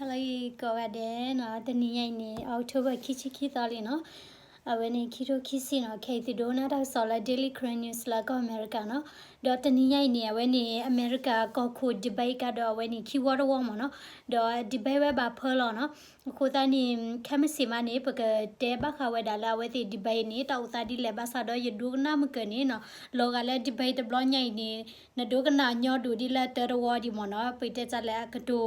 ဟါလၢအဂ့ၤကိးဂၤဒဲးနီၤ, တနံၤညါအံၤန့ၣ် October ခံဆံခံသီလံနီၤ, အဝဲန့ၣ် ခံထိခံဆံနီၤ, ခဲအံၤသုဒိကနၣ်တၢ်ကစီၣ်လၢ Daily Karen News လၢကီၢ်အမဲရကၤနီၤ, ဒီးတနံၤညါအံၤန့ၣ် အဝဲန့ၣ် အမဲရကၤကီၢ်ခိၣ် debate ကဒီးအဝဲန့ၣ် ခံဝီတဝီမ့ၢ်နီၤ, ဒီး debate ဝဲဘၣ်ဖၢလီၤနီၤ, အဃိသတးန့ၣ် ခဲမုၢ်ဆ့ၣ်မးန့ၣ် ပကတဲဘၣ်ဃးဝဲဒၣ်လၢအဝဲသ့ၣ် debate န့ၣ် တၢ်အိၣ်သးဒ်လဲၣ်ဘၣ်ဆၣ်ဒီး ယဒိကနၣ်မုၢ်ကၢၤန့ၣ်နီၤ, လီၤဂာ်လၢ debate တဘျီညါအံၤန့ၣ် နဒိကနၣ်ညီဒိၣ်ဒ်လၢတၢတဝီဒံးမ့ၢ်နီၤ, ပတဲတၢ်လၢအကတိၤ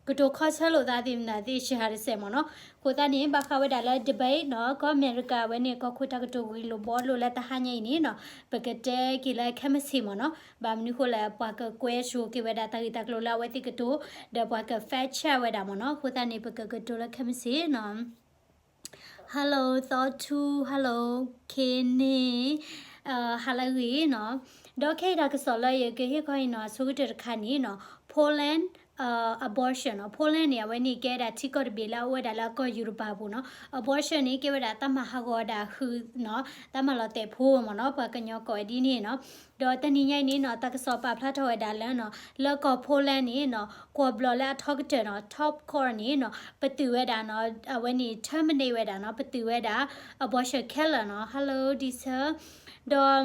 ကတိၤခီဆၢလိာ်သးသ့ၣ်မနုၤသ့ၣ် ရှဲဟးတစဲးမ့ၢ်နီၤ, အဃိသတးန့ၣ် ဘၣ်ဃးဝဲဒၣ်လၢ debate နီၤ, ကီၢ်အမဲရကၤအဝဲန့ၣ် ကီၢ်ခိၣ်တၢ်ကတိၤဂ့ၢ်လိာ်ဘှီလိာ်လၢတဟါညါအံၤန့ၣ်နီၤ, ပကတဲက့ၤလၢခဲမုၢ်ဆ့ၣ်မ့ၢ်နီၤ, ဘၣ်မနုၤဃိလဲၣ် ပှၤကကွဲးစိက့ၤဝဲဒၣ်တၢ်ဂ့ၢ်တၢ်ကျိၤလၢအဝဲသ့ၣ်ကတိၤ, ဒီးပှၤက fact check ဝဲဒၣ်မ့ၢ်နီၤ, အဃိသတးန့ၣ် ပကကတိၤလၢခဲမုၢ်ဆ့ၣ်နီၤ. Hello, Thought Two, Hello, Kenny, ဟါလၢအဂ့ၤနီၤ, ဒီးခဲအံၤတၢ်ကစီၣ်လၢယကဟ့ၣ်ခီအံၤနီၤ, အဆိကတၢၢ်တခါန့ၣ်နီၤ, Poland abortion နီၤ, Poland န့ၣ် အဝဲန့ၣ်ကဲဒၣ်ထံကီၢ်တဘ့ၣ်လၢအအိၣ်ဝဲဒၣ်လၢကီၢ်ယူရပၤအပူၤနီၤ, abortion န့ၣ် ကဲဝဲဒၣ်တၢ်မၤဟးဂီၤဒၣ်ဟုနီၤ, တၢ်မၤလီၤတဲာ်ဖိမ့ၢ်နီၤ, ပှၤကညီကိးဝဲဒ်န့ၣ်နီၤ, ဒီးတနံၤညါအံၤန့ၣ်နီၤ, တၢ်ကစီၣ်ပာ်ဖျါထီၣ်ဝဲဒၣ်လၢနီၤ, လၢကီၢ် Poland န့ၣ်နီၤ, ကွီၢ်ဘျီၣ်လၢအထီကတၢၢ်နီၤ, top court န့ၣ်နီၤ, ပတုာ်ဝဲဒၣ်နီၤ, အဝဲန့ၣ် terminate ဝဲဒၣ်နီၤ, ပတုာ်ဝဲဒၣ် abortion killer နီၤ, Hello, Dieter, ဒီး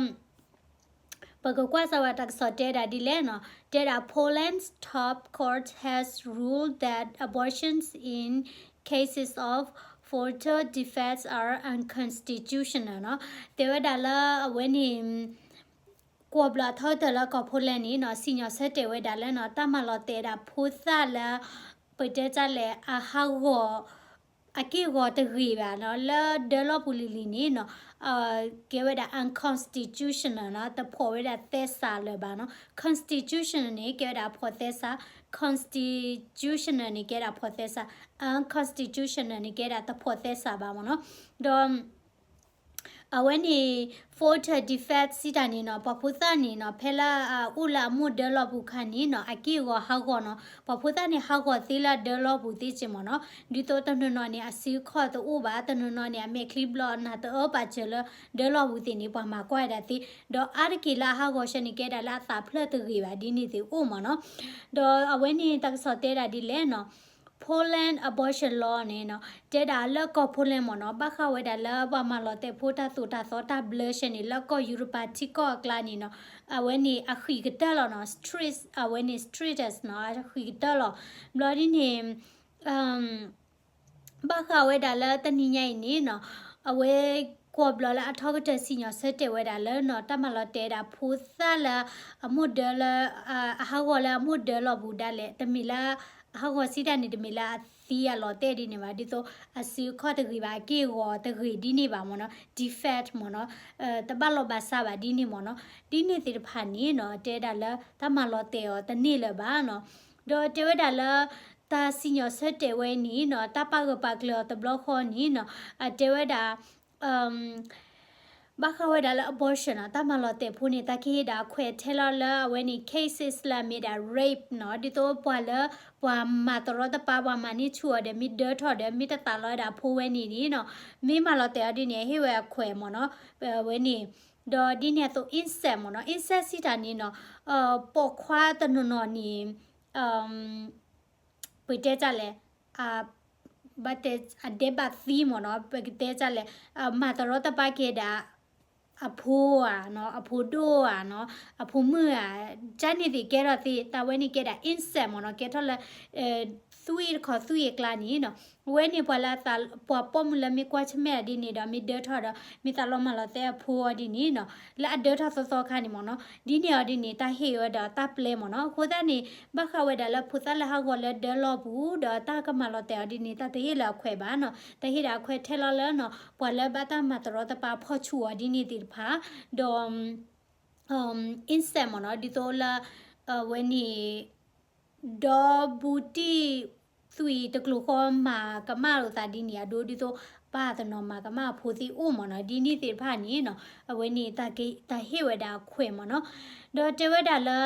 ပကကွၢ်စၢၤဝဲတၢ်ကစီၣ်တဲဒၣ်ဒ်လဲၣ်နီၤ, တဲဒၣ် Poland's top court has ruled that abortions in cases of fetal defects are unconstitutional နီၤ, တဲဝဲဒၣ်လၢအဝဲန့ၣ် ကွီၢ်ဘျီၣ်အထီကတၢၢ်လၢကီၢ် Poland န့ၣ်နီၤ, စံၣ်ညီၣ်ဆၢတဲာ်ဝဲဒၣ်လၢနီၤ, တၢ်မၤလီၤတဲာ်ဒၣ်ဖိသၣ်လၢ ပတဲတၢ်လဲၣ် အဟးဂီၤ အက့ၢ်အဂီၤတဂ့ၤဘၣ်နီၤ, လၢဒၢလီၢ်ပူၤလံၤလံၤန့ၣ်နီၤ, ကဲဝဲဒၣ် unconstitutional နီၤ, တဖိးဝဲဒၣ်သဲစးလၢၤဘၣ်နီၤ, constitutional န့ၣ် ကဲဝဲဒၣ်အဖိးသဲစး, constitutional န့ၣ် ကဲဒၣ်အဖိးသဲစး, unconstitutional န့ၣ် ကဲဒၣ်တဖိးသဲစးဘၣ်မ့ၢ်နီၤ, ဒီး အဝဲန့ၣ် fetal defect စံးတၢ်န့ၣ်နီၤ, ပှၤဖိသၣ်န့ၣ်နီၤ, ဖဲလၢအအိၣ်လၢအမိၢ်ဒၢလီၢ်ပူၤခါန့ၣ်နီၤ, အက့ၢ်အဂီၤဟးဂီၤနီၤ, ပှၤဖိသၣ်န့ၣ် ဟးဂီၤသ့လၢအဒၢလီၢ်ပူၤသ့က့မ့ၢ်နီၤ, ဒ်သိးတနီၤနီၤန့ၣ် အစုအခီၣ်တအိၣ်ဘၣ်, တနီၤနီၤန့ၣ် အမဲာ်ချံဘျီၣ်နၢ်တအၢပာ်စၢၤလၢဒၢလီၢ်ပူၤသ့ၣ်န့ၣ် ပှၤမၤကွၢ်ဝဲဒၣ်သ့, ဒီးအါတက့ၢ်လၢအဟးဂီၤဆၢန့ၣ် ကဲဒၣ်လၢအသးဖျၢၣ်တဂ့ၤဘၣ်ဒ်န့ၣ်သ့ၣ်အိၣ်မ့ၢ်နီၤ, ဒီးအဝဲန့ၣ်တၢ်ကစီၣ်တဲဒၣ်ဒ်လဲၣ်နီၤ, Poland abortion law န့ၣ်နီၤ, တဲဒၣ်လၢကီၢ် Poland မ့ၢ်နီၤ, ဘၣ်ဃးဝဲဒၣ်လၢပှၤမၤလီၤတဲာ်ဖိတၢ်သိၣ်တၢ်သီတၢ်ဘျၢဆဲန့ၣ် လၢကီၢ်ယူရပၤထံကီၢ်အကျါန့ၣ်နီၤ, အဝဲန့ၣ်အဃံးကတၢၢ်လီၤနီၤ, strict အဝဲန့ၣ် strictest နီၤ, အဃံးကတၢၢ်လီၤ. ဘျီဒ်န့ၣ် ဘၣ်ဃးဝဲဒၣ်လၢတနံၤညါအံၤန့ၣ်နီၤ, အဝဲကွီၢ်ဘျီၣ်လၢအထီကတၢၢ်စံၣ်ညီၣ်ဆၢတဲာ်ဝဲဒၣ်လၢနီၤ, တၢ်မၤလီၤတဲာ်ဒၣ်ဖိသၣ်လၢအမိၢ်ဒၢလၢ အဟးဂီၤလၢအမိၢ်ဒၢလီၢ်ပူၤဒၣ်လဲာ်, တမ့ၢ်လၢ အဟးဂီၤစံးတၢ်န့ၣ် တမ့ၢ်လၢအသံအလီၤတဲာ်ဒ်န့ၣ်ဘၣ်, ဒ်သိးအစုအခီၣ်တဂ့ၤဘၣ်, အက့ၢ်အဂီၤတဂ့ၤဒ်န့ၣ်ဘၣ်မ့ၢ်နီၤ, defect မ့ၢ်နီၤ, တဘၣ်လိာ်ဘၣ်စးဘၣ်ဒ်န့ၣ်မ့ၢ်နီၤ, ဒ်န့ၣ်သ့ၣ်တဖၣ်န့ၣ်နီၤ, တဲဒၣ်လၢတၢ်မၤလီၤတဲာ်အီၤတန့ၢ်လၢၤဘၣ်နီၤ, ဒီးတဲဝဲဒၣ်လၢ တၢ်စံၣ်ညီၣ်ဆၢတဲာ်ဝဲန့ၣ်နီၤ, တၢ်ပာ်ဂၢၢ်ပာ်ကျၢၤအီၤတဘျီဃီန့ၣ်နီၤ, အတဲဝဲဒၣ် ဘၣ်ဃးဝဲဒၣ်လၢ abortion နီၤ, တၢ်မၤလီၤတဲာ်ဖိန့ၣ် တၢ်ကဟ့ၣ်ဒၣ်အခွဲးထဲလီၤလၢအဝဲန့ၣ် cases လၢအမ့ၢ်ဒၣ် rape နီၤ, ဒ်သိးပှၤလၢ ပှၤမၤတရီတပါ ပှၤမၤန့ၢ်ဆူၣ်အီၤဒီး မ့ၢ်ဒၢထီၣ်ဒီး မ့ၢ်တသးလီဝဲဒၣ်အဖိဝဲန့ၣ်န့ၣ်နီၤ, မ့ၢ်မၤလီၤတဲာ်အီၤဒ်န့ၣ် အဟ့ၣ်ဝဲအခွဲးမ့ၢ်နီၤ, အဝဲန့ၣ်, ဒီးဒ်န့ၣ်အသိး incest မ့ၢ်နီၤ, incest စံးတၢ်န့ၣ်နီၤ, ပိာ်ခွါတနီၤနီၤန့ၣ် ပတဲတၢ်လဲၣ်, ဘၣ်တဲ အဒဲးဘးသံမ့ၢ်နီၤ, ပကတဲတၢ်လဲၣ်, မၤတရီတပါက့ၤဒၣ် အဖိဧါနီၤ, အဖိဒိၣ်ဧါနီၤ, အဖိမုၣ်ဧါ, ကန့ၣ်သ့ၣ်ကဲထီၣ်သ့, တၢ်ဝဲန့ၣ်ကဲဒၣ် incest မ့ၢ်နီၤ, ကဲထီၣ်လၢ သွံၣ်တခီသွံၣ်အကျါန့ၣ်နီၤ, အဝဲန့ၣ်ပှၤလၢအသး ပှၤပိာ်မုၣ်လၢမ့ၢ်ကွၢ်ဆၢၣ်မဲာ်ဒ်န့ၣ်ဒီး မ့ၢ်ဒၢထီၣ်ဒီး မ့ၢ်သးလီၤမၤလီၤတဲာ်အဖိအီၤဒ်န့ၣ်နီၤ, လၢအဒၢထီၣ်သီသီခါန့ၣ်မ့ၢ်နီၤ, ဒ်န့ၣ်အီၤဒ်န့ၣ် တၢ်ဟ့ၣ်ဝဲဒီးတၢ်ပျဲမ့ၢ်နီၤ, အဃိသတးန့ၣ် ဘၣ်ဃးဝဲဒၣ်လၢဖိသၣ်လၢဟးဂီၤလၢဒၢလီၢ်ပူၤ ဒီးတၢ်ကမၤလီၤတဲာ်အီၤဒ်န့ၣ် တၢ်တဟ့ၣ်လၢအခွဲးဘၣ်နီၤ, တၢ်ဟ့ၣ်ဒၣ်အခွဲးထဲလီၤလၢနီၤ, ပှၤလၢဘၣ်တၢ်မၤတရီတပါဖီၣ်ဆူၣ်အီၤဒ်န့ၣ်သ့ၣ်တဖၣ်, ဒီး incest မ့ၢ်နီၤ, ဒ်သိးလၢ အဝဲန့ၣ် ဒီဘူးတံၢ်သွံၣ်တကျိၤဃီမၤကမၣ်လိာ်သးဒ်န့ၣ် အဒိဒ်သိး ပၢ်တနီၤမၤကမၣ်အဖိသ့ၣ်အိၣ်မ့ၢ်နီၤ, ဒ်န့ၣ်သ့ၣ်တဖၣ်န့ၣ်နီၤ, အဝဲန့ၣ် တၢ်ဟ့ၣ်ဝဲဒၣ်အခွဲးမ့ၢ်နီၤ, ဒီးတဲဝဲဒၣ်လၢ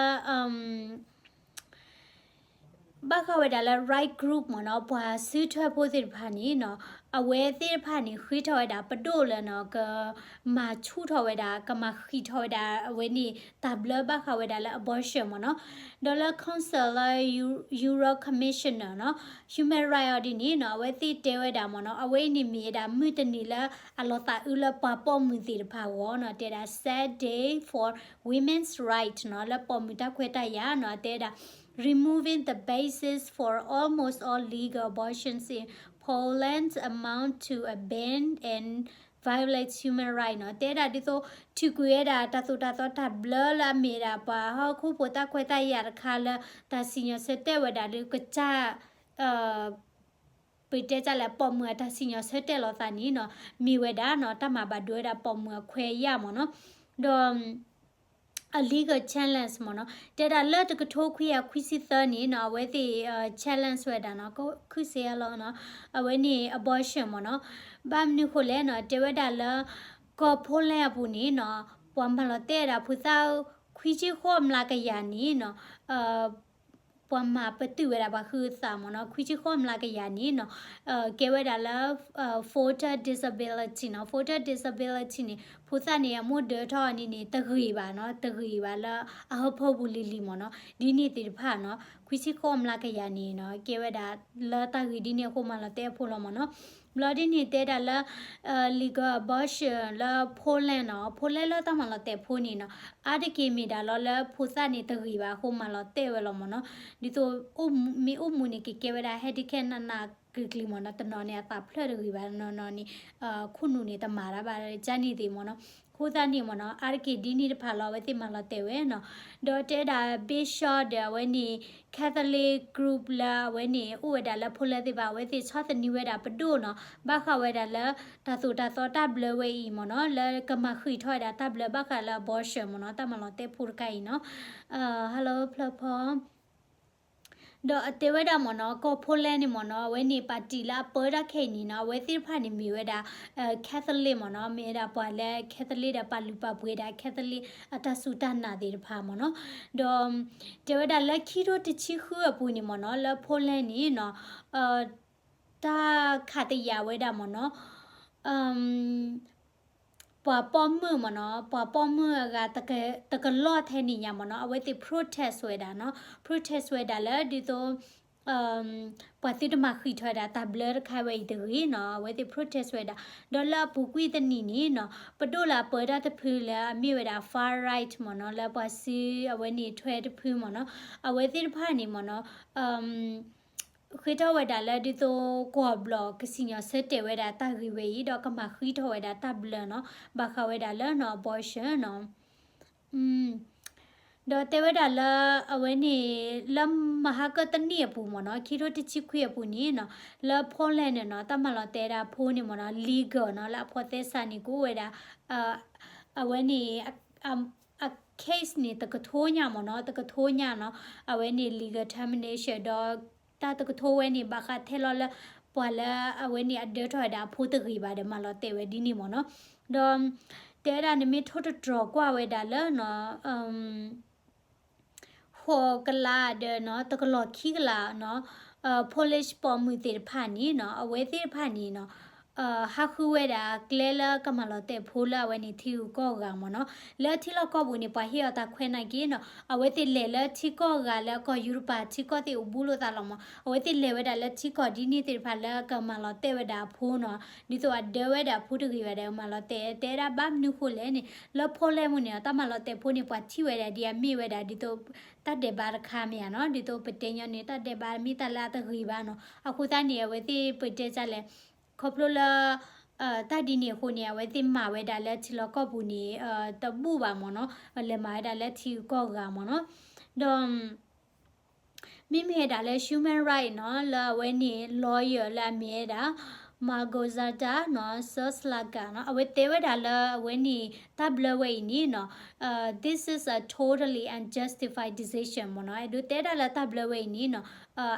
ဘၣ်ဃးဝဲဒၣ်လၢ right group မ့ၢ်နီၤ, ပှၤစုထွဲဖိသ့ၣ်တဖၣ်န့ၣ်နီၤ, အဝဲသ့ၣ်တဖၣ်န့ၣ် ဃ့ထီၣ်ဝဲဒၣ်ပဒိၣ်လၢနီၤ, ကမၤဆူၣ်ထီၣ်ဝဲဒၣ်, ကမၤဃံးထီၣ်ဝဲဒၣ် အဝဲန့ၣ် တၢ်ဘျၢဘၣ်ဃးဝဲဒၣ်လၢ abortion မ့ၢ်နီၤ. ဒီးလၢ Council လၢ Europe Commissioner နီၤ, Human Right အီၤဒ်န့ၣ်နီၤ, အဝဲသ့ၣ်တဲဝဲဒၣ်မ့ၢ်နီၤ, အဝဲအံၤန့ၣ်မ့ၢ်ဝဲဒၣ်မုၢ်တနံၤလၢအလီၤသးအုးလၢပှၤပိာ်မုၣ်သ့ၣ်တဖၣ်အဂီၢ်နီၤ, တဲဒၣ် sad day for women's right နီၤ, လၢပိာ်မုၣ်တၢ်ခွဲးတၢ်ယာ်နီၤ, တဲဒၣ် removing the basis for almost all legal abortions in Poland amount to a ban and violates human right နီၤ, တဲဒၣ်ဒ်သိး ထုးကွံာ်ဝဲဒၣ်တၢ်သိၣ်တၢ်သီတၢ်ဘျၢလၢအမ့ၢ်ဒၣ်ပှၤဟီၣ်ခိၣ်ဖိတၢ်ခွဲးတၢ်ယာ်တခါလၢ တၢ်စံၣ်ညီၣ်ဆၢတဲာ်ဝဲဒၣ်လၢကစၢ် ပတဲတၢ်လၢပိာ်မုၣ်အတၢ်စံၣ်ညီၣ်ဆၢတဲာ်လိာ်သးန့ၣ်နီၤ, မ့ၢ်ဝဲဒၣ်နီၤ, တၢ်မၤဘၣ်ဒိဝဲဒၣ်ပိာ်မုၣ်အခွဲးယာ်မ့ၢ်နီၤ, ဒီး a legal challenge မ့ၢ်နီၤ, တဲဒၣ်လၢတကထိခွံကယၤခွံဆံသၢန့ၣ်နီၤ, အဝဲသ့ၣ် challenge ဝဲဒၣ်နီၤ, ခုၣ်စ့အလီၤနီၤ, အဝဲန့ၣ် abortion မ့ၢ်နီၤ, ဘၣ်မနုၤဃိလဲၣ်နီၤ, တဲဝဲဒၣ်လၢ ကီၢ် Poland အပူၤန့ၣ်နီၤ, ပှၤမၤလီၤတဲာ်ဝဲဒၣ်ဖိသၣ် ခွံဆံဃိးမျးကယၤန့ၣ်နီၤ, ပှၤမၤပတုာ်ဝဲဒၣ်ပှၤဟုးသးမ့ၢ်နီၤ, ခွံဆံဃိးမျးကယၤန့ၣ်နီၤ, ကဲဝဲဒၣ်လၢ foetal disability နီၤ, foetal disability န့ၣ် ဖိသၣ်န့ၣ် အမိၢ်ဒၢထီၣ်န့ၣ်န့ၣ် တဂ့ၤဘၣ်နီၤ, တဂ့ၤဘၣ်လၢအဟၢဖၢပူၤလံၤလံၤမ့ၢ်နီၤ, ဒ်န့ၣ်သ့ၣ်တဖၣ်နီၤ, ခွံဆံဃိးမျးကယၤန့ၣ်နီၤ, ကဲဝဲဒၣ်လၢတၢ်ဂ့ၢ်ဒ်န့ၣ်အဃိမၤလီၤတဲာ်အဖိလီၤမ့ၢ်နီၤ. ဘျီဒ်န့ၣ်တဲဒၣ်လၢ legal abortion လၢ Poland နီၤ, Poland လၢတၢ်မၤလီၤတဲာ်ဖိန့ၣ်နီၤ, အါတက့ၢ်မ့ၢ်ဒၣ်လီၤလၢဖိသၣ်န့ၣ်တဂ့ၤဘၣ်အဃိမၤလီၤတဲာ်ဝဲလီၤမ့ၢ်နီၤ, ဒ်သိး မ့ၢ်အိၣ်မူန့ၣ် ကကဲဝဲဒၣ် handicap နးနးကျံၤကျံၤမ့ၢ်နီၤ, တနီၤန့ၣ် အသးဖျၢၣ်တဂ့ၤဘၣ်, နီၤနီၤန့ၣ် ခိၣ်နူာ်န့ၣ် တမၤတၢ်ဘၣ် ကန့ၣ်သ့ၣ်မ့ၢ်နီၤ, အဃိသတးန့ၣ်မ့ၢ်နီၤ, အါတက့ၢ်ဒ်န့ၣ်တဖၣ်လီၤ အဝဲသ့ၣ်မၤလီၤတဲာ်ဝဲနီၤ, ဒီးတဲဒၣ် Bishop ဒီးအဝဲန့ၣ် Catholic group လၢအဝဲန့ၣ် အိၣ်ဝဲဒၣ်လၢ Poland သ့ၣ်တဖၣ် အဝဲသ့ၣ်ဆီၣ်သနံးဝဲဒၣ်ပဒိၣ်နီၤ, ဘၣ်ဃးဝဲဒၣ်လၢ တၢ်သိၣ်တၢ်သီတၢ်ဘျၢဝဲအံၤမ့ၢ်နီၤ, လၢကမၤဃံးထီၣ်ဝဲဒၣ်တၢ်ဘျၢဘၣ်ဃးလၢ abortion မ့ၢ်နီၤ, တၢ်မၤလီၤတဲာ်ဖိတခါအံၤနီၤ, hello ဖျၢၣ်ဖီ ဒီးအတဲဝဲဒၣ်မ့ၢ်နီၤ, ကီၢ် Poland န့ၣ်မ့ၢ်နီၤ, အဝဲန့ၣ် party လၢအပၢတၢ်ခဲအံၤန့ၣ်နီၤ, အဝဲသ့ၣ်တဖၣ်န့ၣ်မ့ၢ်ဝဲဒၣ် Catholic မ့ၢ်နီၤ, မ့ၢ်ဝဲဒၣ်ပှၤလၢ Catholic ဒီးပာ်လုၢ်ပာ်ပှ့ၤဒၣ် Catholic အတၢ်စူၢ်တၢ်နာ်သ့ၣ်တဖၣ်မ့ၢ်နီၤ, ဒီး တဲဝဲဒၣ်လၢခံထိတဆံဃုအပူၤန့ၣ်မ့ၢ်နီၤ, လၢ Poland န့ၣ်နီၤ, တၢ်ခးတယာ်ဝဲဒၣ်မ့ၢ်နီၤ, ပှၤပိာ်မုၣ်မ့ၢ်နီၤ, ပှၤပိာ်မုၣ်အဂၤ တကလီၢ်ထဲန့ၣ်ညါမ့ၢ်နီၤ, အဝဲသ့ၣ် protest ဝဲဒၣ်နီၤ, protest ဝဲဒၣ်လၢဒ်သိး ပှၤသုတမၤဃံးထီၣ်ဝဲဒၣ်တၢ်ဘျၢတခါဝဲအံၤတဂ့ၤနီၤ, အဝဲသ့ၣ် protest ဝဲဒၣ်, ဒီးလၢအပူၤကွံာ်တနံၤန့ၣ်နီၤ, ပဒိၣ်လၢအပၢတၢ်တဖုလၢအမ့ၢ်ဝဲဒၣ် far right မ့ၢ်နီၤ, လၢပှၤစုအဝဲန့ၣ်ထွဲတဖုမ့ၢ်နီၤ, အဝဲသ့ၣ်တဖၣ်န့ၣ်မ့ၢ်နီၤ, ဃ့ထီၣ်ဝဲဒၣ်လၢဒ်သိးကွီၢ်ဘျီၣ်ကစံၣ်ညီၣ်ဆၢတဲာ်ဝဲဒၣ်တၢ်ဂ့ၢ်ဝဲအံၤ ဒီးကမၤဃံးထီၣ်ဝဲဒၣ်တၢ်ဘျၢနီၤ, ဘၣ်ဃးဝဲဒၣ်လၢနီၤ abortion နီၤ. ဒီးတဲဝဲဒၣ်လၢအဝဲန့ၣ် လၢမဟါကတနံၣ်အပူၤမ့ၢ်နီၤ, ခံထိတဆံခွံအပူၤန့ၣ်နီၤ, လၢ Poland န့ၣ်နီၤ, တၢ်မၤလီၤတဲာ်ဒၣ်ဖိန့ၣ်မ့ၢ်နီၤ, legal နီၤ, လၢအဖိးသဲစးန့ၣ် ကအိၣ်ဝဲဒၣ် အဝဲန့ၣ် အ case န့ၣ် တကထိညါမ့ၢ်နီၤ, တကထိညါနီၤ, အဝဲန့ၣ် legal termination ဒီး တၢ်တကထိဝဲန့ၣ် ဘၣ်ဃးထဲလီၤလၢ ပှၤလၢအဝဲန့ၣ်အဒၢထီၣ်ဝဲဒၣ်အဖိတဂ့ၤဘၣ်ဒီး မၤလီၤတဲာ်ဝဲဒ်န့ၣ်မ့ၢ်နီၤ, ဒီး တဲဝဲဒၣ်နမ့ၢ်ထိၣ်တတြီၤကွၢ်ဝဲဒၣ်လၢနီၤ ဃိးကလးဒီးနီၤ တကလီၢ်ခံကလးနီၤ, Polish ပိာ်မုၣ်သ့ၣ်တဖၣ်န့ၣ်နီၤ, အဝဲသ့ၣ်တဖၣ်န့ၣ်နီၤ, ဟးဃုဝဲဒၣ်ကျဲလၢကမၤလီၤတဲာ်ဖိလၢအဝဲန့ၣ်ထံဂုၤကီၢ်ဂၤမ့ၢ်နီၤ, လၢထံလီၢ်ကီၢ်ပူၤန့ၣ် ပှၤဟ့ၣ်အီၤတၢ်ခွဲးနာ်က့နီၤ, အဝဲသ့ၣ်လဲၤလၢထံကီၢ်ဂၤလၢကီၢ်ယူရပၤထံကီၢ်သ့ၣ်အိၣ်ဘူးလိာ်သးလီၤမး, အဝဲသ့ၣ်လဲၤဝဲဒၣ်လၢထံကီၢ်ဒ်န့ၣ်သ့ၣ်တဖၣ်လၢကမၤလီၤတဲာ်ဝဲဒၣ်အဖိနီၤ, ဒ်သိးအဒၢဝဲဒၣ်အဖိတဂ့ၤဘၣ်ဒီးမၤလီၤတဲာ်, တဲဒၣ်ဘၣ်မနုၤဃိလဲၣ်န့ၣ်, လၢ Poland ပူၤန့ၣ် တၢ်မၤလီၤတဲာ်ဖိန့ၣ် ပှၤထံၣ်ဝဲဒၣ်ဒ်အမ့ၢ်ဝဲဒၣ်ဒ်သိး တၢ်ဒဲးဘးတခါမ့ၢ်ဧါနီၤ, ဒ်သိးပတဲညီန့ၣ် တၢ်ဒဲးဘးမ့ၢ်တၢ်လၢအတဂ့ၤဘၣ်နီၤ, အဃိသတးန့ၣ် အဝဲသ့ၣ်ပတဲဒ်လဲၣ်, ခီဖျိလၢ တၢ်ဒ်န့ၣ်အဃိန့ၣ် အဝဲသ့ၣ်မၤဝဲဒၣ်လၢထံလီၢ်ကီၢ်ပူၤန့ၣ် တဘူၣ်ဘၣ်မ့ၢ်နီၤ, လဲၤမၤဝဲဒၣ်လၢထံဂုၤကီၢ်ဂၤမ့ၢ်နီၤ, ဒီး မ့မ့ၢ်ဝဲဒၣ်လၢ human right နီၤ, လၢအဝဲန့ၣ် lawyer လၢအမ့ၢ်ဝဲဒၣ် Małgorzata နီၤ Szlaga နီၤ, အဝဲတဲဝဲဒၣ်လၢအဝဲန့ၣ် တၢ်ဘျၢဝဲအံၤန့ၣ်နီၤ, this is a totally unjustified decision မ့ၢ်နီၤ, အဲၣ်ဒိးတဲဒၣ်လၢတၢ်ဘျၢဝဲအံၤန့ၣ်နီၤ,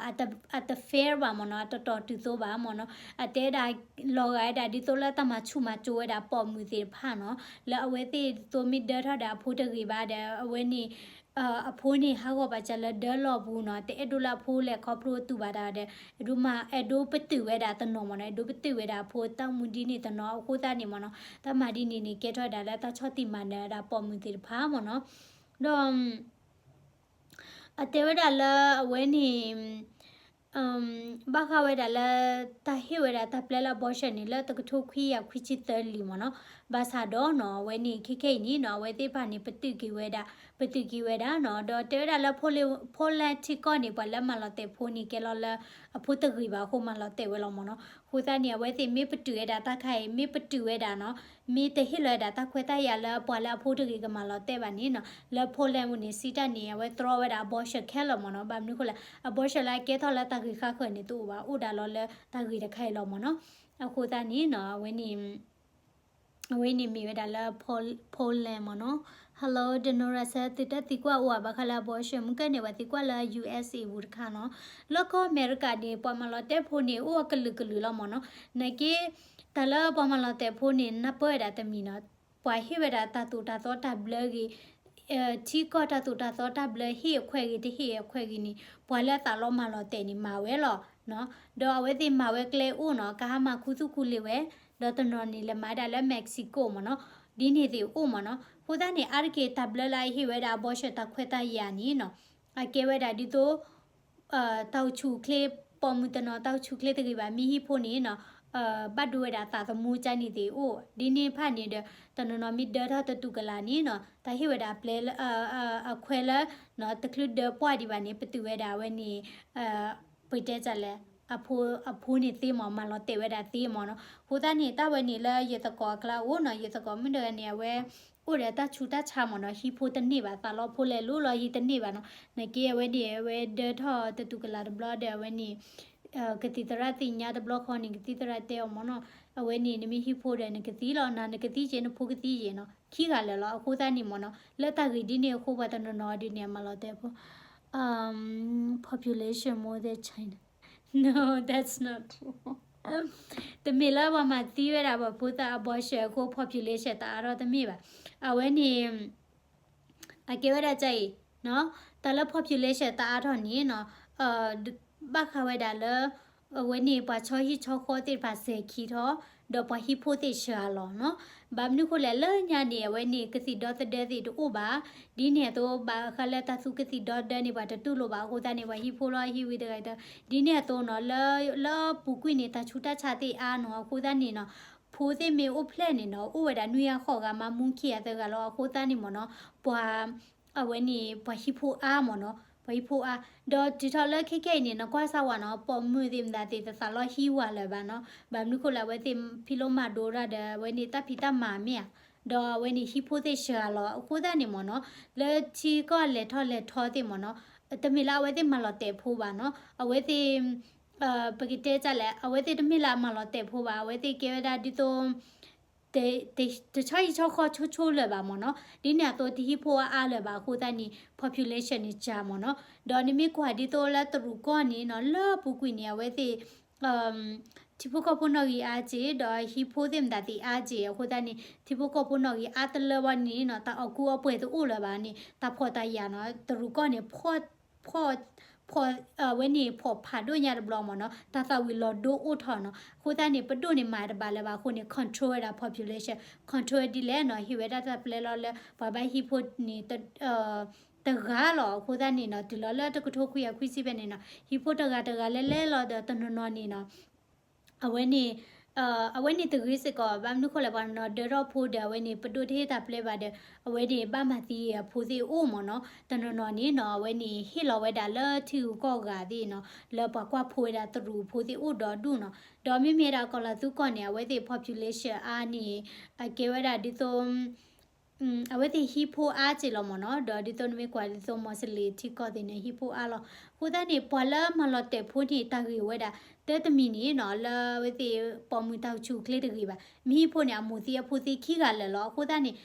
အတ fair ဘၣ်မ့ၢ်နီၤ, အတတီၤတုၤသိဘၣ်မ့ၢ်နီၤ, အတဲဒၣ် လီၤဂာ်ဝဲဒၣ်ဒ်သိးလၢတၢ်မၤဆူၣ်မၤစိးဝဲဒၣ်ပိာ်မုၣ်သ့ၣ်တဖၣ်နီၤ, လၢအဝဲသ့ၣ်ဒ်သိးမ့ၢ်ဒၢထီၣ်ဒၣ်အဖိတဂ့ၤဘၣ်ဒီး အဝဲန့ၣ် အဖိန့ၣ်ဟးဂီၤဘၣ်စၢၤလၢဒၢလီၢ်ပူၤနီၤ, တအဲၣ်ဒိးလၢအဖိလဲၤခီဖျိတူၢ်ဘၣ်တၢ်ဒီး အဲၣ်ဒိးမၤ အဲၣ်ဒိးပတုာ်ဝဲဒၣ်တနီၤမ့ၢ်နီၤ, အဲၣ်ဒိးပတုာ်ဝဲဒၣ်အဖိတၢ်မူဒ်န့ၣ်တနီၤ အဃိသတးန့ၣ်မ့ၢ်နီၤ, တၢ်မၤဒ်န့ၣ်န့ၣ် ကဲထီၣ်ဝဲဒၣ်လၢတၢ်ဆီၣ်တံၢ်မၤနၢၤဝဲဒၣ်ပိာ်မုၣ်သ့ၣ်တဖၣ်မ့ၢ်နီၤ, ဒီး အတဲဝဲဒၣ်လၢအဝဲန့ၣ် ဘၣ်ဃးဝဲဒၣ်လၢ တၢ်ဟ့ၣ်ဝဲဒၣ်တၢ်ပျဲလၢ abortion န့ၣ် လၢတကထိခွံကယၤခွံဆံသၢလံမ့ၢ်နီၤ, ဘၣ်ဆၣ်ဒီးနီၤ အဝဲန့ၣ် ခဲခဲအံၤန့ၣ်နီၤ အဝဲသ့ၣ်တဖၣ်န့ၣ် ပတုာ်က့ၤဝဲဒၣ် ပတုာ်က့ၤဝဲဒၣ်နီၤ, ဒီးတဲဝဲဒၣ်လၢ Poland ထံကီၢ်န့ၣ် ပှၤလၢမၤလီၤတဲာ်ဖိန့ၣ် ကဲလီၤလၢအဖိတဂ့ၤဘၣ်အဃိ မၤလီၤတဲာ်ဝဲလီၤမ့ၢ်နီၤ, အဃိသတးန့ၣ် အဝဲသ့ၣ်မ့ၢ်ပတုာ်ဝဲဒၣ်တၢ်ခါအံၤ မ့ၢ်ပတုာ်ဝဲဒၣ်နီၤ မ့ၢ်တဟ့ၣ်လီၤဝဲဒၣ်တၢ်ခွဲးတၢ်ယာ်လၢပှၤလၢအဖိတဂ့ၤကမၤလီၤတဲာ်ဘၣ်န့ၣ်နီၤ, လၢ Poland ပူၤန့ၣ် စံးတၢ်န့ၣ် အဝဲတြီဝဲဒၣ် abortion ခဲလၢာ်မ့ၢ်နီၤ, ဘၣ်မနုၤအဃိလဲၣ် abortion လၢအကဲထီၣ်လၢတၢ်ဂ့ၢ်ဃၣ်ဃၢၤန့ၣ် တအိၣ်ဘၣ် အိၣ်ဒၣ်လီၤလၢတၢ်ဂ့ၢ်တခါအံၤလီၤမ့ၢ်နီၤ, အဃိသတးန့ၣ်နီၤ အဝဲန့ၣ် အဝဲန့ၣ်မ့ၢ်ဝဲဒၣ်လၢ Poland မ့ၢ်နီၤ, Hello Denora ဆၢ သုတၢ်သံကွၢ်အိၣ်ဧါ ဘၣ်ဃးလၢ abortion မုၢ်ကၢၢ်န့ၣ် ပှၤသံကွၢ်လၢ ယူၢ်အ့ၣ်အ့ၣ် ပူၤတခါနီၤ, လၢကီၢ်အမဲရကၤန့ၣ် ပှၤမၤလီၤတဲာ်ဖိန့ၣ် အိၣ်အကလုာ်ကလုာ်လီၤမ့ၢ်နီၤ, နာ်က့ တၢ်လၢပှၤမၤလီၤတဲာ်ဖိန့ၣ် နၢ်ပၢၢ်ဝဲဒၣ်တမံၤနီၤ, ပှၤဟ့ၣ်ဝဲဒၣ်တၢ်သိၣ်တၢ်သီတၢ်ဘျၢဂ့ၤ ထံကီၢ်တၢ်သိၣ်တၢ်သီတၢ်ဘျၢဟ့ၣ်အခွဲးဂ့ၤတဟ့ၣ်အခွဲးဂ့ၤန့ၣ် ပှၤလၢအသးလီမၤလီၤတဲာ်န့ၣ် မၤဝဲလီၤ. ဒီးအဝဲသ့ၣ်မၤဝဲကျဲအိၣ်နီၤ ကဟါမၢ်ခူသူၣ်ခူလ့ၤဝဲ, ဒီးတနီၤန့ၣ် လဲၤမၤဒၣ်လၢ Mexico မ့ၢ်နီၤ, ဒ်န့ၣ်သ့ၣ်အိၣ်မ့ၢ်နီၤ, အဃိသတးန့ၣ် အါတက့ၢ်တၢ်ဘျၢလၢအဟ့ၣ်ဝဲဒၣ် abortion တၢ်ခွဲးတၢ်ယာ်န့ၣ်နီၤ, အကဲဝဲဒၣ်ဒ်သိး တၢ်အိၣ်ဆူၣ်အိၣ်ချ့ ပိာ်မုၣ်တနီၤ တၢ်အိၣ်ဆူၣ်အိၣ်ချ့တဂ့ၤဘၣ် မ့ၢ်ဟံၣ်ဖိန့ၣ်နီၤ, ဘၣ်ဒိဝဲဒၣ်သးသမူကန့ၣ်သ့ၣ်အိၣ်, ဒ်န့ၣ်တဖၣ်န့ၣ်ဒီး တနီၤနီၤမ့ၢ်ဒၢထီၣ်တတူၢ်ကလာ်န့ၣ်နီၤ, တၢ်ဟ့ၣ်ဝဲဒၣ်အပျဲၢ်လၢ အခွဲးလၢ တချုးဒၢပှၢ်ဒံးဘၣ်န့ၣ် ပတုာ်ဝဲဒၣ်အဝဲန့ၣ် ပတဲတၢ်လဲၣ် အဖိန့ၣ်သ့မ့ၢ် မၤလီၤတဲာ်ဝဲဒၣ်သ့မ့ၢ်နီၤ, အဃိသတးန့ၣ် တၢ်ဝဲန့ၣ်လၢယသကိးအကျါအိၣ်နီၤ, ယသကိးမုၣ်တဂၤန့ၣ် အဝဲ အိၣ်ဒီးတၢ်ဆူးတၢ်ဆါမ့ၢ်နီၤ, ဟံၣ်ဖိတန့ၢ်ဘၣ် သးလီဖိလဲၤလိၤလီၤဟံၣ်တန့ၢ်ဘၣ်နီၤ, နာ်က့အဝဲန့ၣ် အဝဲဒၢထီၣ်တတူၢ်ကလာ်တဘျီဒီး အဝဲန့ၣ် ကသံၣ်သရၣ်သ့ၣ်ညါတဘျီဃီန့ၣ် ကသံၣ်သရၣ်တဲအီၤမ့ၢ်နီၤ, အဝဲန့ၣ် နမ့ၢ်ဟံၣ်ဖိဒီး နကသံလီၤ, နၤနကသံက့ၤ နဖိကသံက့ၤနီၤ, ခံဂၤလၢာ်လီၤ, အဃိသတးန့ၣ်မ့ၢ်နီၤ, လၢတၢ်ဂ့ၢ်ဒ်န့ၣ်အဃိ ပှၤတနီၤနီၤဒ်န့ၣ် အမၤလီၤတဲာ်ဖိ population more than China. No, that's not true. တမ့ၢ်လၢပှၤမၤသံဝဲဒၣ်ပှၤဖိသၣ် abortion အဃိ population တအါထီၣ်တမ့ၢ်ဘၣ်. အဝဲန့ၣ် အကဲဝဲဒၣ်ကအံၤ တၢ်လၢ population တအါထီၣ်န့ၣ်နီၤ, ဘၣ်ဃးဝဲဒၣ်လၢ အဝဲန့ၣ် ပှၤဆီဟံၣ်ဆီဃီသ့ၣ်တဖၣ်စဲၤခံထီၣ်, ဒီးပှၤဟံၣ်ဖိသ့ၣ်စှၤလီၤနီၤ. ဘၣ်မနုၤအဃိလဲၣ် လၢညါန့ၣ် အဝဲန့ၣ် ကသံၣ်ဒီသဒၢသ့ၣ်တအိၣ်ဘၣ်. ဒ်န့ၣ်အသိး ဘၣ်ဃးလၢတၢ်သူကသံၣ်ဒီသဒၢန့ၣ် ပှၤတတူၢ်လိာ်ဘၣ်အဃိသတးန့ၣ် ပှၤဟံၣ်ဖိလီၤဟံၣ်ဝံၤတဂၤတၢ်, ဒ်န့ၣ်အသိးနီၤ လၢ လၢပူၤကွံာ်န့ၣ် တၢ်ဆူးတၢ်ဆါသ့ၣ်အါနီၤ အဃိသတးန့ၣ်နီၤ ဖိသ့ၣ်မ့ၢ်အိၣ်ဖျဲၣ်န့ၣ်နီၤ အိၣ်ဝဲဒၣ်နွံဂၤဃိးဂၤမး မူခံဂၤသၢဂၤလီၤ. အဃိသတးန့ၣ်မ့ၢ်နီၤ ပှၤ အဝဲန့ၣ် ပှၤဟံၣ်ဖိအါမ့ၢ်နီၤ ပှၤဟံၣ်ဖိအါ, ဒီးတုၤထီၣ်လၢခဲခဲအံၤန့ၣ် နကွၢ်စၢ်ဝဲနီၤ ပိာ်မုၣ်သ့ၣ်မတၤသ့ၣ် တသးလီဟံၣ်ဝၤလၢၤဘၣ်နီၤ. ဘၣ်မနုၤဃိလဲၣ် အဝဲသ့ၣ်ဖံးလိမၤဒိတၢ်ဒီး အဝဲန့ၣ်တၢ်ဖံးတၢ်မၤမ့ၢ်ဧါ, ဒီးအဝဲန့ၣ်ဟံၣ်ဖိသ့ၣ်စှၤလီၤ. အဃိသတးန့ၣ်မ့ၢ်နီၤ လၢထံကီၢ်လဲၤထီၣ်လဲၤထီသ့ၣ်မ့ၢ်နီၤ တမ့ၢ်လၢအဝဲသ့ၣ်မၤလီၤတဲာ်ဖိဘၣ်နီၤ အဝဲသ့ၣ် ပကတဲဒ်လဲၣ် အဝဲသ့ၣ်တမ့ၢ်လၢအမၤလီၤတဲာ်ဖိဘၣ် အဝဲသ့ၣ်ကဲဝဲဒၣ်ဒ်သိး တဆီဟံၣ်ဆီဃီဆိဆိလၢၤဘၣ်မ့ၢ်နီၤ ဒ်န့ၣ်အသိးတဟံၣ်ဖိအါအါလၢၤဘၣ် အဃိသတးန့ၣ် population န့ၣ်စှၤမ့ၢ်နီၤ ဒီးနမ့ၢ်ကွၢ်ဒ်သိးလၢတရူးကီၢ်န့ၣ်နီၤ လၢပူၤကွံာ်န့ၣ် အဝဲသ့ၣ် ထံဖိကီၢ်ဖိနီၣ်ဂံၢ်အါက့ၢ် ဒီးဟံၣ်ဖိသ့ၣ်မတၤသ့ၣ်အါက့ၢ် အဃိသတးန့ၣ် ထံဖိကီၢ်ဖိနီၣ်ဂံၢ်အါတလၢဝဲန့ၣ်နီၤ တၢ်အီၣ်ကူအီပှဲၤတအိၣ်လၢၤဘၣ်န့ၣ် တၢ်ဖှီၣ်တၢ်ယာ်နီၤ တရူးကီၢ်န့ၣ် ဖှီၣ် ဖှီၣ် ဖှီၣ် အဝဲန့ၣ်ဖှီၣ်ဖးဒိၣ်ညါတဘျီမ့ၢ်နီၤ တၢ်သၣ်ဝံၤလီၤဒိအိၣ်ထီၣ်နီၤ အဃိသတးန့ၣ် ပဒိၣ်န့ၣ်မၤတဘၣ်လၢၤဘၣ်အဃိန့ၣ် control ဝဲဒၣ် population control ဒ်လဲၣ်နီၤ ဟ့ၣ်ဝဲဒၣ်တၢ်ပျဲလီၤလၢ ပှၤဘၣ်ဟံၣ်ဖိန့ၣ် တဂၤလီၤ အဃိသတးန့ၣ်နီၤ တုၤလီၤလၢတကထိခွံကယၤခွံဆံဖဲန့ၣ်နီၤ ဟံၣ်ဖိတဂၤတဂၤလဲၤလဲၤလီၤဒီးတနီၤနီၤန့ၣ်နီၤ အဝဲန့ၣ် အဝဲန့ၣ်တဂ့ၤစ့ၢ်ကီး ဘၣ်မနုၤဃိလဲၣ် ပှၤနီၤဒၢထီၣ်ဖိဒီး အဝဲန့ၣ် ပဒိၣ်တဟ့ၣ်တၢ်ပျဲဘၣ်ဒီး အဝဲန့ၣ် ဘၣ်မၤသံအဖိသ့ၣ်အိၣ်မ့ၢ်နီၤ တနီၤနီၤန့ၣ်နီၤ အဝဲန့ၣ် ဟ့ၣ်လီၤဝဲဒၣ်လၢထံဂုၤကီၢ်ဂၤသ့ၣ်နီၤ လၢပှၤကွၢ်ဖိဝဲဒၣ်တရူးဖိသ့ၣ်အိၣ်ဒီဒူၣ်နီၤ ဒီးမ့မ့ၢ်ဒၣ်ကီၢ်လီၤသူကီၢ်န့ၣ် အဝဲသ့ၣ် population အါန့ၣ် အကဲဝဲဒၣ်ဒ်သိး အဝဲသ့ၣ်ဟံၣ်ဖိအါက့ၢ်လီၤမ့ၢ်နီၤ ဒီးဒ်သိးနမ့ၢ်ကွၢ်ဒ်သိး မီၢ်စလ့ၣ်ထံကီၢ်သ့ၣ်န့ၣ် ဟံၣ်ဖိအါလီၤ အဃိသတးန့ၣ် ပှၤလၢမၤလီၤတဲာ်ဖိန့ၣ် တၢ်ဂ့ၢ်ဝဲဒၣ် တၢ်တမံၤန့ၣ်နီၤ လၢအဝဲသ့ၣ်ပိာ်မုၣ်တၢ်အိၣ်ဆူၣ်အိၣ်ချ့တဂ့ၤဘၣ် မ့ၢ်ဟံၣ်ဖိန့ၣ် အမိၢ်သံအဖိသံခံဂၤလၢာ်လီၤ အဃိသတးန့ၣ်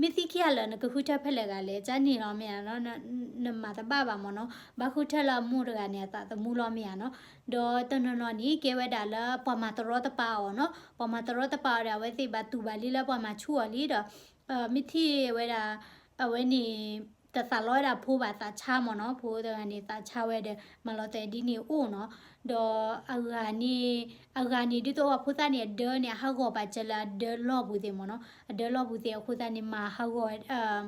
မ့ၢ်သံခံဂၤလၢာ် နကဃုထၢဖဲလဲၣ်ဂၤလဲၣ် ကန့ၣ်လီၤမ့ၢ်ဧါနီၤ နမၤတဘၣ်ဘၣ်မ့ၢ်နီၤ ဘၣ်ဃုထၢလၢအမိၢ်တဂၤန့ၣ် အသးသမူလီၤမ့ၢ်ဧါနီၤ ဒီးတနီၤနီၤန့ၣ် ကဲဝဲဒၣ်လၢပှၤမၤတရီတပါအီၤနီၤ ပှၤမၤတရီတပါအီၤဒီး အဝဲသ့ၣ်ဘၣ်တူၢ်ဘၣ်လံလၢပှၤမၤဆူၣ်အီၤလံဒီး မ့ၢ်ထံၣ်ဝဲဒၣ် အဝဲန့ၣ် တသးလီဝဲဒၣ်ဖိဘၣ် သးဆါမ့ၢ်နီၤ, ဖိတဂၤန့ၣ် သးဆါဝဲဒီး မၤလီၤတဲာ်ဒ်န့ၣ်အိၣ်နီၤ, ဒီးအဂၤန့ၣ် အဂၤန့ၣ် ဒ်သိးပှၤဖိသၣ်န့ၣ် အဒၢန့ၣ် အဟးဂီၤပာ်စၢၤလၢအဒၢလီၢ်ပူၤသ့ၣ်မ့ၢ်နီၤ, အဒၢလီၢ်ပူၤသ့ၣ်အဃိသတးန့ၣ် မၤဟးဂီၤ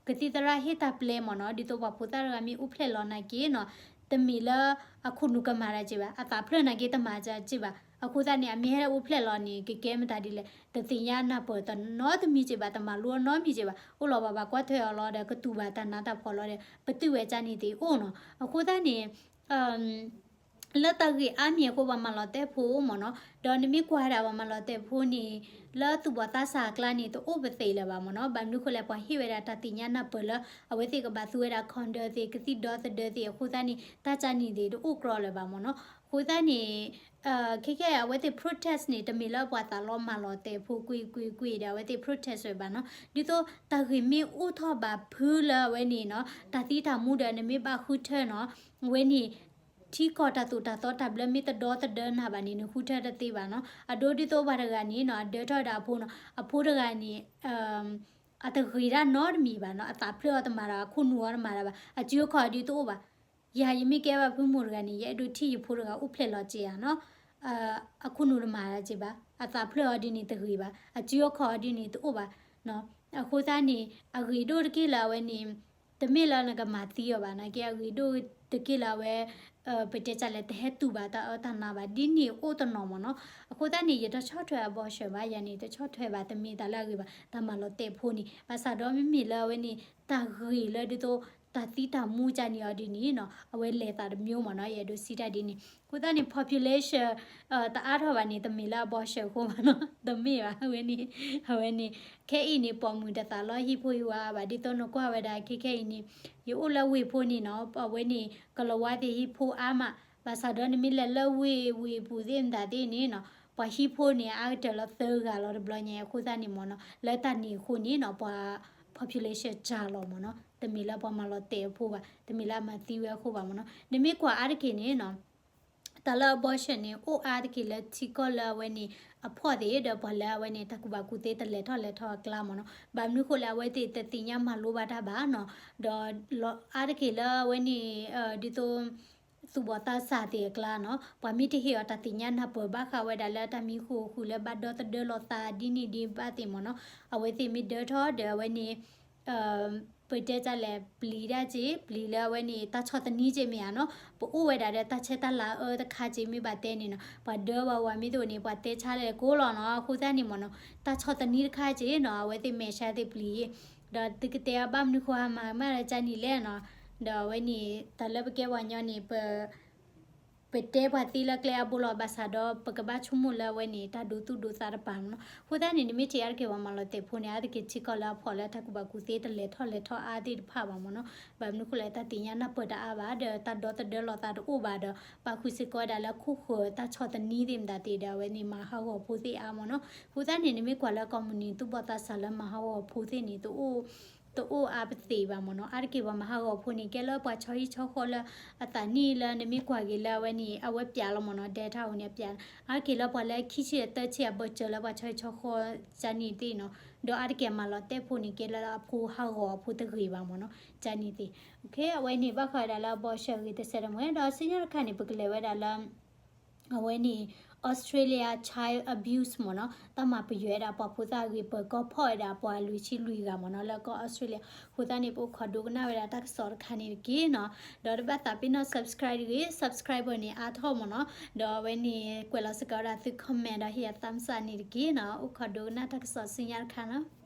ကသံၣ်သရၣ်ဟ့ၣ်တၢ်ပျဲမ့ၢ်နီၤ, ဒ်သိးပှၤဖိသၣ်တဂၤမ့ၢ်အိၣ်ဖျဲၣ်လီၤနာ်က့နီၤ, တမ့ၢ်လၢအခိၣ်နူာ်ကမၤတၢ်က့ဘၣ်, အသးဖျၢၣ်နာ်က့တမၤတၢ်က့ဘၣ်, အဃိသတးန့ၣ် အမ့ၢ်ဟဲအိၣ်ဖျဲၣ်လီၤန့ၣ် ကကဲမတၤဒ်လဲၣ်, တသ့ၣ်ညါနၢ်ပၢၢ်တနီတမံၤက့ဘၣ်, တမၤလိနီတမံၤက့ဘၣ်, အိၣ်လီၤဘၣ်ဘၣ်ကွၢ်ထွဲအီၤလီၤဒီး ကတူၢ်ဘၣ်တၢ်နးတၢ်ဖှီၣ်လီၤဒီး ပတုာ်ဝဲကန့ၣ်သ့ၣ်အိၣ်နီၤ, အဃိသတးန့ၣ် လၢတၢ်ဂ့ၢ်အါမံၤအဃိ ပှၤမၤလီၤတဲာ်ဖိမ့ၢ်နီၤ, ဒီးနမ့ၢ်ကွၢ်ဝဲဒၣ်ပှၤမၤလီၤတဲာ်ဖိန့ၣ် လၢသူၣ်ဘီၣ်သးစၢ်အကျါန့ၣ် တအိၣ်ပသ့ၣ်လၢၤဘၣ်မ့ၢ်နီၤ, ဘၣ်မနုၤဃိလဲၣ် ပှၤဟ့ၣ်ဝဲဒၣ်တၢ်သ့ၣ်ညါနၢ်ပၢၢ်လၢ အဝဲသ့ၣ်ကဘၣ်သူဝဲဒၣ် condo သ့ၣ် ကသံၣ်ဒီသဒၢသ့ၣ်အဃိသတးန့ၣ် တၢ်ကန့ၣ်သ့ၣ်တအိၣ်ကြီလၢၤဘၣ်မ့ၢ်နီၤ, အဃိသတးန့ၣ် ခဲကဲအဝဲသ့ၣ် protest န့ၣ် တမ့ၢ်လၢပှၤသးလီမၤလီၤတဲာ်ဖိကွ့ၢ်ကွ့ၢ်ကွ့ၢ်ဒီး အဝဲသ့ၣ် protest ဝဲဘၣ်နီၤ, ဒ်သိးတၢ်ဂ့ၢ်မ့ၢ်အိၣ်ထီၣ်ဘၣ်ဖုလၢအဝဲန့ၣ်နီၤ, တၢ်သံတၢ်မူဒီးနမ့ၢ်ဘၣ်ဃုထၢနီၤ, အဝဲန့ၣ် ထံကီၢ်တၢ်သိၣ်တၢ်သီတၢ်ဘျၢမ့ၢ်တဒီသဒၢနၤဘၣ်န့ၣ် နဃုထၢတသ့ဘၣ်နီၤ, အဒိဒ်သိးပှၤတဂၤန့ၣ်နီၤ အဒၢထီၣ်ဝဲဒၣ်အဖိနီၤ, အဖိတဂၤန့ၣ် အတဂ့ၤဒၣ်နီတမံၤဘၣ်နီၤ, အသးဖျၢၣ်အီၤတမၤတၢ်ဘၣ်, အစုအခီၣ်အဒုးတအိၣ်ဘၣ်, ယၤယမ့ၢ်ကဲဘၣ်ဖုမိၢ်တဂၤန့ၣ် ယအဲၣ်ဒိးထံၣ်ယဖိတဂၤအိၣ်ဖျဲၣ်လီၤက့ဧါနီၤ, အခိၣ်နူာ်တမၤတၢ်က့ဘၣ်, အသးဖျၢၣ်အီၤဒ်န့ၣ်တဂ့ၤဘၣ်, အစုအခီၣ်အီၤဒ်န့ၣ်တအိၣ်ဘၣ်, အဃိသတးန့ၣ် အဂ့ၤဒိၣ်တက့ၢ်လၢအဝဲန့ၣ် တမ့ၢ်လၢနကမၤသံအီၤဘၣ်နာ်က့ အဂ့ၤဒိၣ်တက့ၢ်လၢအဝဲ ပတဲတၢ်လဲၣ် တဟဲတူၢ်ဘၣ်တၢ်အၢတၢ်နါဘၣ် ဒ်န့ၣ်အိၣ်တနီၤမ့ၢ်နီၤ, အဃိသတးန့ၣ် ယတဆီၣ်ထွဲ abortion ဘၣ်, ယၤန့ၣ် တဆီၣ်ထွဲဘၣ် တမ့ၢ်တၢ်လၢအဂ့ၤဘၣ်, တၢ်မၤလီၤတဲာ်ဖိန့ၣ် ဘၣ်ဆၣ်ဒီးမ့မ့ၢ်လၢအဝဲန့ၣ် တၢ်ဂ့ၤလၢဒ်သိး တၢ်သံတၢ်မူကန့ၣ်အီၤဒ်န့ၣ်နီၤ အဝဲလဲၤသးတမျိုးမ့ၢ်နီၤ, ယအဲၣ်ဒိးစံးတၢ်ဒ်န့ၣ်, အဃိသတးန့ၣ် population တအါထီၣ်ဘၣ်န့ၣ် တမ့ၢ်လၢ abortion အဃိဘၣ်နီၤ, တမ့ၢ်ဘၣ်, အဝဲန့ၣ် အဝဲန့ၣ် ခဲအံၤန့ၣ် ပိာ်မုၣ်တသးလီဟံၣ်ဖိဟံၣ်ဝါဘၣ်, ဒ်သိးနကွၢ်ဝဲဒၣ်ခဲခဲအံၤန့ၣ် ယအိၣ်လၢဝ့ၢ်ဖိန့ၣ်နီၤ, အဝဲန့ၣ် ကလၤဝါသ့ၣ်ဟံၣ်ဖိအါမး, ဘၣ်ဆၣ်ဒီးနမ့ၢ်လဲၤလၢဝ့ၢ် ဝ့ၢ်ပူၤသ့ၣ်မတၤသ့ၣ်န့ၣ်နီၤ ပှၤဟံၣ်ဖိန့ၣ်အါကတၢၢ်လီၤသၢဂၤလီၤတဘျီညါ, အဃိသတးန့ၣ်မ့ၢ်နီၤ လၢတၢ်န့ၣ်အဃိန့ၣ်နီၤ ပှၤ population စှၤလီၤမ့ၢ်နီၤ, တမ့ၢ်လၢပှၤမၤလီၤတဲာ်အဖိဘၣ်, တမ့ၢ်လၢအမၤသံဝဲအဃိဘၣ်မ့ၢ်နီၤ, နမ့ၢ်ကွၢ်အါတက့ၢ်န့ၣ်နီၤ တၢ်လၢ abortion န့ၣ် အိၣ်အါတက့ၢ်လၢထံကီၢ်လၢအဝဲန့ၣ် အဖှီၣ်သ့ၣ်ဒီးပှၤလၢအဝဲန့ၣ် တၢ်ကူၣ်ဘၣ်ကူၣ်သ့တလဲၤထီၣ်လဲၤထီအကျါမ့ၢ်နီၤ, ဘၣ်မနုၤဃိလၢအဝဲသ့ၣ်တသ့ၣ်ညါမၤလိဘၣ်တၢ်ဘၣ်နီၤ, ဒီးအါတက့ၢ်လၢအဝဲန့ၣ် ဒ်သိး သူၣ်ဘီၣ်သးစၢ်သ့ၣ်အကျါနီၤ, ပှၤမ့ၢ်တဟ့ၣ်အီၤတၢ်သ့ၣ်ညါနၢ်ပၢၢ်ဘၣ်ဃးဝဲဒၣ်လၢတၢ်မံဃုာ်ဃုာ်လၢဘၣ်ဒီသဒၢလီၤသး ဒ်န့ၣ်ဒ်ဘၣ်သ့ၣ်မ့ၢ်နီၤ, အဝဲသ့ၣ်မ့ၢ်ဒၢထီၣ်ဒီးအဝဲန့ၣ် ပတဲတၢ်လဲၣ် ပျံၤတၢ်က့ ပျံၤလၢအဝဲန့ၣ် တၢ်ဆီၣ်သနံက့မ့ၢ်ဧါနီၤ, ပအိၣ်ဝဲဒၣ်ဒီးတၢ်ဆဲးတၢ်လၤအၢတခါက့ မ့ၢ်ဘၣ်တဲန့ၣ်နီၤ, ပှၤဒၢပှၤဝၤမ့ၢ်တအိၣ်န့ၣ် ပှၤတဲဆါလဲၣ်ကိးလီၤနီၤ, အဃိသတးန့ၣ်မ့ၢ်နီၤ တၢ်ဆီၣ်သနံတခါက့နီၤ အဝဲသ့ၣ်မဲာ်ဆှးသ့ၣ်ပျံၤ ဒီးသုကတဲအီၤဘၣ်မနုၤဃိ မၤမးလၢကန့ၣ်လဲၣ်နီၤ, ဒီးအဝဲန့ၣ် တၢ်လၢပကဲပှၤကညီန့ၣ် ပ ပတဲပှၤသ့လၢကျဲအဘိလီၤ, ဘၣ်ဆၣ်ဒီးပကဘၣ်ဆိကမိၣ်လၢအဝဲန့ၣ် တၢ်ဒိသူၣ်ဒိသးတပၤမ့ၢ်နီၤ, အဃိသတးန့ၣ် နမ့ၢ်ထံၣ်အါတက့ၢ်ပှၤမၤလီၤတဲာ်ဖိန့ၣ် အါတက့ၢ်ထံကီၢ်လၢအဖှီၣ်လၢတၢ်ကူၣ်ဘၣ်ကူၣ်သ့တလဲၤထီၣ်လဲၤထီအါသ့ၣ်တဖၣ်ဘၣ်မ့ၢ်နီၤ, ဘၣ်မနုၤဃိလဲၣ် တၢ်သ့ၣ်ညါနၢ်ပၢၢ်တအါဘၣ်ဒီး တၢ်ဒီသဒၢလီၤသးတအိၣ်ဘၣ်ဒီး ပာ်ဃုာ်စ့ၢ်ကီးဝဲဒၣ်လၢခိၣ်ဃၢၤတၢ်ဆီၣ်သနံးသ့ၣ်မတၤသ့ၣ်ဒီး အဝဲန့ၣ်မၤဟးဂီၤဖိသ့ၣ်အါမ့ၢ်နီၤ, အဃိသတးန့ၣ် နမ့ၢ်ကွၢ်လၢကီၢ်မုၢ်နံၤ သူၣ်ဘီၣ်သးစၢ်လၢမၤဟးဂီၤဖိသ့ၣ်န့ၣ် တအိၣ်အါပသ့ၣ်ဘၣ်မ့ၢ်နီၤ, အါတက့ၢ်ပှၤမၤဟးဂီၤဖိန့ၣ် ကဲလၢပှၤဆီဟံၣ်ဆီဃီလၢအသးနံၣ်လၢနမ့ၢ်ကွၢ်က့ၤလၢအဝဲန့ၣ် အဝဲပျးလီၤမ့ၢ်နီၤ, ဒဲးထါအူန့ၣ်အပျး, အါတက့ၢ်လၢပှၤလၢခံဆံအသၢဆံအဘၢၣ်စၢၤလၢပှၤဆီဟံၣ်ဆီဃီ ကန့ၣ်သ့ၣ်နီၤ, ဒီးအါတက့ၢ်မၤလီၤတဲာ်ဖိန့ၣ် ကဲလၢအဖိဟးဂီၤအဖိတဂ့ၤဘၣ်မ့ၢ်နီၤ, ကန့ၣ်သ့ၣ်, အဝဲန့ၣ်ဘၣ်ဃးဝဲဒၣ်လၢအဘီၡၢၣ်ဂ့ၤတစဲးတမှဲၤ, ဒီးဆူညါတခါန့ၣ် ပကလဲၤဝဲဒၣ်လၢ အဝဲန့ၣ် Australia child abuse မ့ၢ်နီၤ, တၢ်မၤပယွဲဒၣ်ပှၤဖိသၣ်အဂ့ၢ် ပၢၤကီၢ်ဖီၣ်ဝဲဒၣ်ပှၤလွံၢ်ဆံလွံၢ်ဂၤမ့ၢ်နီၤ လၢကီၢ် Australia, အဃိသတးန့ၣ် ပအိၣ်ခိးဒိကနၣ်ဝဲဒၣ်တၢ်ကစီၣ်တခါန့ၣ်တက့ၢ်နီၤ, ဒီးတဘၣ်သးပ့ၤနီၣ် subscribe တဂ့ၤ, subscriber န့ၣ် အါထီၣ်မ့ၢ်နီၤ, ဒီးအဝဲန့ၣ် ကွဲးလီၤစ့ၢ်ကီးဝဲဒၣ်သု comment ဒီးဟ့ၣ်ယၤ thumbs up န့ၣ်တက့ၢ်နီၤ, အိၣ်ခိးဒိကနၣ်တၢ်ကစီၣ်ဆူညါတခါနီၤ.